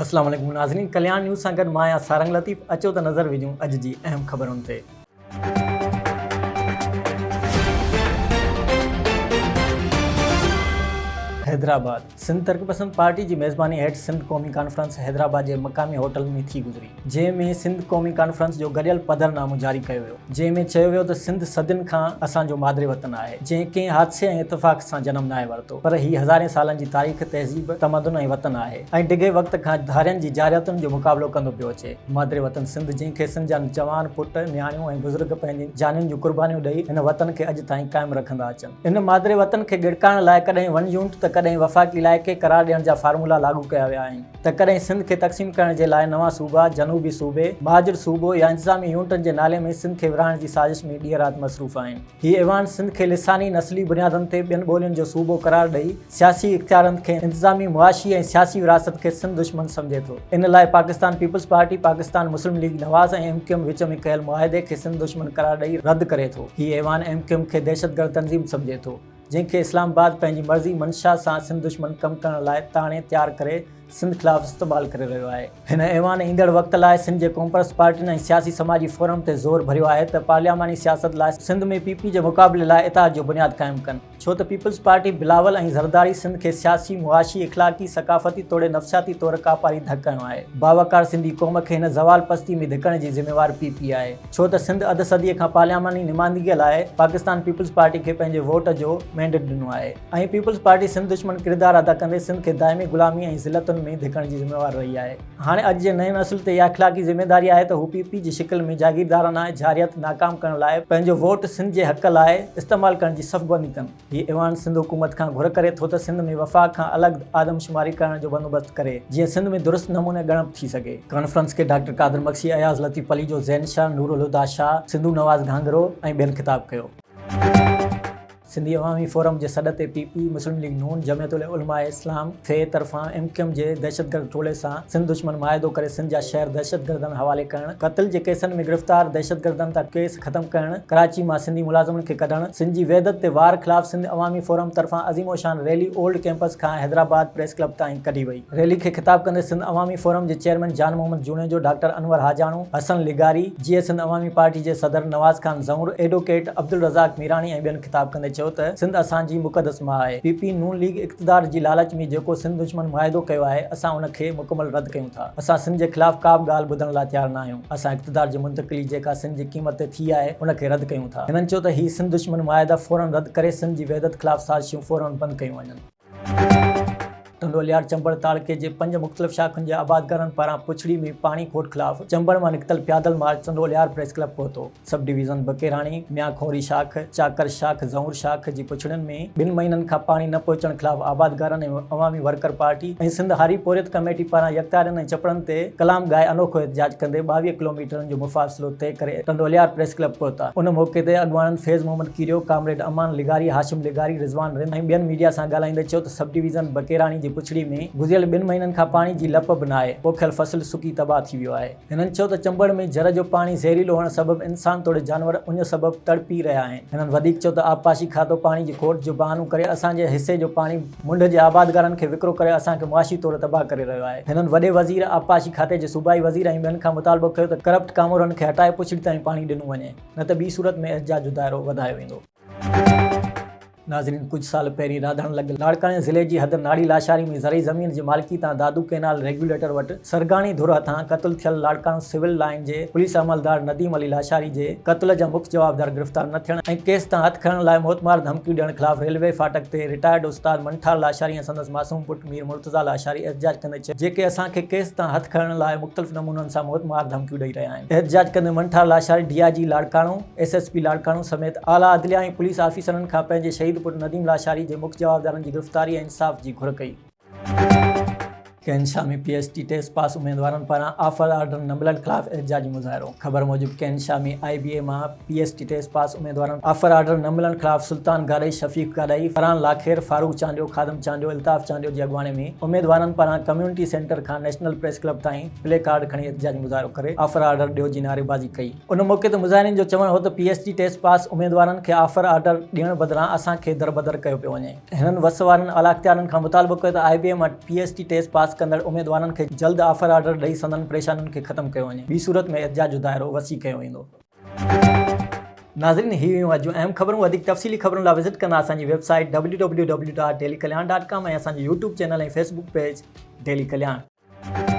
اسلام عليڪم ناظرين ڪلياڻ نيوز سان گڏ مان آهيان سارنگ لطيف اچو ته نظر وجهون اڄ جي اهم خبرن تي. حيدرآباد، سنڌ ترقي پسند پارٽي جي ميزباني هيٺ سنڌ قومي ڪانفرنس حيدرآباد جي مقامي هوٽل ۾ ٿي گذري جنهن ۾ سنڌ قومي ڪانفرنس جو گڏيل پڌرنامو جاري ڪيو ويو جنهن ۾ چيو ويو ته سنڌ صدين کان اسان جو مادري وطن آهي جنهن ڪنهن حادثي ۽ اتفاق سان جنم ناهي ورتو پر هي هزارين سالن جي تاريخ، تهذيب، تمدن ۽ وطن آهي ۽ ڊگهي وقت کان ڌارين جي جارحيتن جو مقابلو ڪندو پيو اچي. مادري وطن سنڌ جنهن کي سنڌ جا جوان پٽ، نياڻيون ۽ بزرگ پنهنجين جانين جون قربانيون ڏئي هن وطن کي اڄ تائين قائم رکندا اچن. ان مادري وطن کي ڳڙڪائڻ لاء ڪڏهن ون يونٽ ته ڪڏهن وفاقي علائقي قرار ڏيڻ جا فارمولا لاڳو ڪيا ويا آهن ته ڪڏهن سنڌ کي تقسيم ڪرڻ جي لاء نوان صوبا، جنوبي صوبي، مهاجر صوبو يا انتظامي يونٽن جي نالي ۾ سنڌ کي ورهائڻ جي سازش ۾ ڏينهن رات مصروف آهن. هي ايوان سنڌ کي لساني نسلي بنيادن تي ٻين ٻولين جو صوبو قرار ڏئي سياسي اختيارن کي انتظامي، معاشي ۽ سياسي وراثت کي سنڌ دشمن سمجهي ٿو. ان لاء Pakistan Peoples Party, Pakistan Muslim League Nawaz ۽ M Q M وچ ۾ ڪيل معاهدي کي سنڌ دشمن قرار ڏئي رد ڪري ٿو. هي ايوان ايم ڪيو ايم کي دهشتگرد تنظيم سمجهي ٿو، جنهن کي اسلام آباد پنهنجي مرضي منشا سان سنڌ دشمن ڪم ڪرڻ لاء تاڻي تيار ڪري سنڌ خلاف استعمال ڪري رهيو آهي. هن ايوان ايندڙ وقت لاء سنڌ جي قومپرست پارٽين ۽ سياسي سماجي فورم تي زور ڀريو آهي ته پارلياماني سياست لاء سنڌ ۾ پي پي جي مقابلي لاء اتحاد جو بنياد قائم ڪن ڇو ته پيپلز پارٽي بلاول ۽ زرداري سنڌ کي سياسي، معاشي، اخلاقي، ثقافتي توڙي نفسياتي طور ڪاپاري ڌڪ هنيو آهي. باوقار سنڌي قوم کي هن زوال پستي ۾ ڌڪڻ جي ذميوار پي پي آهي ڇو ته سنڌ اڌ صديء کان پارلياماني نمائندگي لاء پاڪستان پيپلز پارٽي کي پنهنجي ووٽ جو مينڊيٽ ڏنو آهي. ۽ پيپلز پارٽي سنڌ دشمن ڪردار ادا ڪندي سنڌ کي دائمي غلامي ۽ ذلتن ۾ ڌڪڻ جي ذميوار رهي آهي. هاڻي اڄ جي نئين نسل تي اها اخلاقي ذميداري آهي ته هو پي پي جي شڪل ۾ جاگيردارانه جارحيت ناڪام ڪرڻ لاء پنهنجو ووٽ سنڌ جي حق لاء استعمال ڪرڻ جي صفبندي ڪن. هي ايوان سنڌ حڪومت کان گهر ڪري ٿو ته سنڌ ۾ وفاق کان الڳ آدمشماري ڪرڻ جو بندوبست ڪري جيئن سنڌ ۾ درست نموني ڳڻپ ٿي سگهي. ڪانفرنس کي ڊاڪٽر قادر مگسي، اياز لطيف پليجو، زين شاهه، نورالهديٰ شاهه، سنڌو نواز گهانگهرو ۽ ٻين خطاب ڪيو. سنڌي عوامي فورم جي سڏ تي P P, Muslim League Noon, Jamiat Ulema Islam, في طرفان ايم ڪيو ايم جي دهشتگرد ٽولي سان سنڌ دشمن معاهدو ڪري سنڌ جا شهر دهشتگردن حوالي ڪرڻ، قتل جي ڪيسن ۾ گرفتار دهشتگردن تان ڪيس ختم ڪرڻ، ڪراچي مان سنڌي ملازمن کي ڪڍڻ، سنڌ جي وحدت تي وار خلاف سنڌ عوامي فورم طرفان عظيم الشان ريلي اولڊ ڪيمپس کان حيدرآباد پريس ڪلب تائين ڪڍي وئي. ريلي کي خطاب ڪندي سنڌ عوامي فورم جي چيئرمين جان محمد جوڻيجو، ڊاڪٽر انور حاجاڻو، حسن لغاري، جيئي سنڌ عوامي پارٽي جي صدر نواز خان زئور، ايڊووڪيٽ عبدالرزاق ميراڻي ۽ ٻين خطاب ڪندي چيو ته سنڌ اسان جي مقدس ماء آهي، پي پي نون ليگ اقتدار جي لالچ ۾ جيڪو سنڌ دشمن معاهدو ڪيو آهي اسان ان کي مڪمل رد ڪيون ٿا، اسان سنڌ جي خلاف ڪا به ڳالهه ٻڌڻ لاء تيار ناهيون، اسان اقتدار جي منتقلي جيڪا سنڌ جي قيمت تي ٿي آهي ان کي رد ڪيون ٿا. هنن چيو ته هي سنڌ دشمن معاهدا فورن رد ڪري سنڌ جي وحدت خلاف سازشون فورن بند ڪيون وڃن. ٽنڊو الهيار چمبڙ تعلقي جي پنج مختلف شاخن جي آبادگارن پاران پڇڙي ۾ پاڻي کوٽ خلاف چمبڙ مان نڪتل پيادل march Tando Allahyar press club پهتو. سب ڊويزن بڪيراڻي، ميان کونري شاخ، چاڪر شاخ، زئور شاخ جي پڇڙين ۾ ٻن مهينن کان پاڻي نه پهچڻ خلاف آبادگارن ۽ عوامي ورڪر پارٽي ۽ سنڌ هاري پورهيت ڪميٽي پاران يڪتارين ۽ چپڙن تي ڪلام ڳائي انوکو احتجاج ڪندي 22 ڪلوميٽرن جو مفاصلو طئي ڪري ٽنڊو الهيار پريس ڪلب پهتا. ان موقعي تي اڳواڻن فيض محمد ڪيريو، ڪامريڊ امان لغاري، هاشم لغاري، رضوان رند ۽ ٻين ميڊيا سان ڳالهائيندي چيو ته سب ڊويزن بڪيراڻي جي پڇڙي ۾ گذريل ٻن مهينن کان پاڻي جي لپ به ناهي، پوکيل فصل سڪي تباهه ٿي ويو آهي. هنن چيو ته چمبڙ ۾ جر جو پاڻي زهريلو هئڻ سبب انسان توڙي جانور اڃ سبب تڙپي رهيا آهن. هنن وڌيڪ چيو ته آبپاشي کاتو پاڻي جي کوٽ جو بهانو ڪري اسان جي حصي جو پاڻي منڍ جي آبادگارن کي وڪرو ڪري اسان کي معاشي طور تباهه ڪري رهيو آهي. هنن وڏي وزير، آبپاشي کاتي جي صوبائي وزير ۽ ٻين کان مطالبو ڪيو ته ڪرپٽ ڪامورن کي هٽائي پڇڙي تائين پاڻي ڏنو وڃي نه ته ٻي صورت ۾ احتجاج جو دائرو وڌايو ويندو. ناظرين ڪجهه سال پهرين راڌڻ لڳ لاڙڪاڻي ضلعي جي حد ناڙي لاشاري ۾ زرعي زمين جي مالڪي تان دادو ڪئنال ريگيوليٽر وٽ سرگاڻي ڌر هٿان قتل ٿيل لاڙڪاڻو سول لائين جي پوليس عملدار نديم علي لاشاري جي قتل جا مک جوابدار گرفتار نه ٿيڻ ۽ ڪيس تان هٿ کڻڻ لاء موتمار ڌمڪيون ڏيڻ خلاف ريلوي ڦاٽڪ تي رٽائرڊ استاد منٺار لاشاري ۽ سندس معصوم پٽ مير مرتضيٰ لاشاري احتجاج ڪندي چيو جيڪي اسان کي ڪيس تان هٿ کڻڻ لاء مختلف نمونن سان موتمار ڌمڪيون ڏئي رهيا آهن. احتجاج ڪندي Manthar Lashari D I G Larkana, S S P Larkana سميت اعليٰ عدليه ۽ پوليس آفيسرن کان پنهنجي شهيد پٽ نديم لاشاري جي مک جوابدارن جي گرفتاري ۽ انصاف جي گهر ڪئي. ڪينشا ۾ P S T test pass اميدوارن پاران آفر آرڊر نه ملڻ خلاف احتجاجي مظاهرو. خبر موجب ڪينشا ۾ آء بي اي مان P S T test pass اميدوارن آفر آرڊر نه ملڻ خلاف سلطان گاڏهي، شفيق گاڏهي، فرحان لاکير، فاروق چانڊيو، خادم چانڊيو، الطاف چانڊيو جي اڳواڻي ۾ اميدوارن پاران ڪميونٽي سينٽر کان نيشنل پريس ڪلب تائين پلي ڪارڊ کڻي احتجاجي مظاهرو ڪري آفر آرڊر ڏيو جي نعريبازي ڪئي. ان موقعي تي مظاهرين جو چوڻ هو ته P S T test pass اميدوارن کي آفر آرڊر ڏيڻ بدران اسان کي دربدر ڪيو پيو وڃي. هنن وس وارن اعليٰ اختيارين کان مطالبو ڪيو ته آء بي اي مان P S T test pass پاس ڪندڙ اميدوارن کي جلد آفر آرڊر ڏئي سندن پريشانين کي ختم ڪيو وڃي ٻي صورت ۾ احتجاج جو دائرو وسيع ڪيو ويندو. ناظرين هي هيون اڄ جون اهم خبرون وڌيڪ تفصيلي خبرن لاء وزٽ ڪندا اسان جي web site W W W dot daily Kalyan dot com ۽ اسان جو YouTube channel ۽ Facebook page daily Kalyan.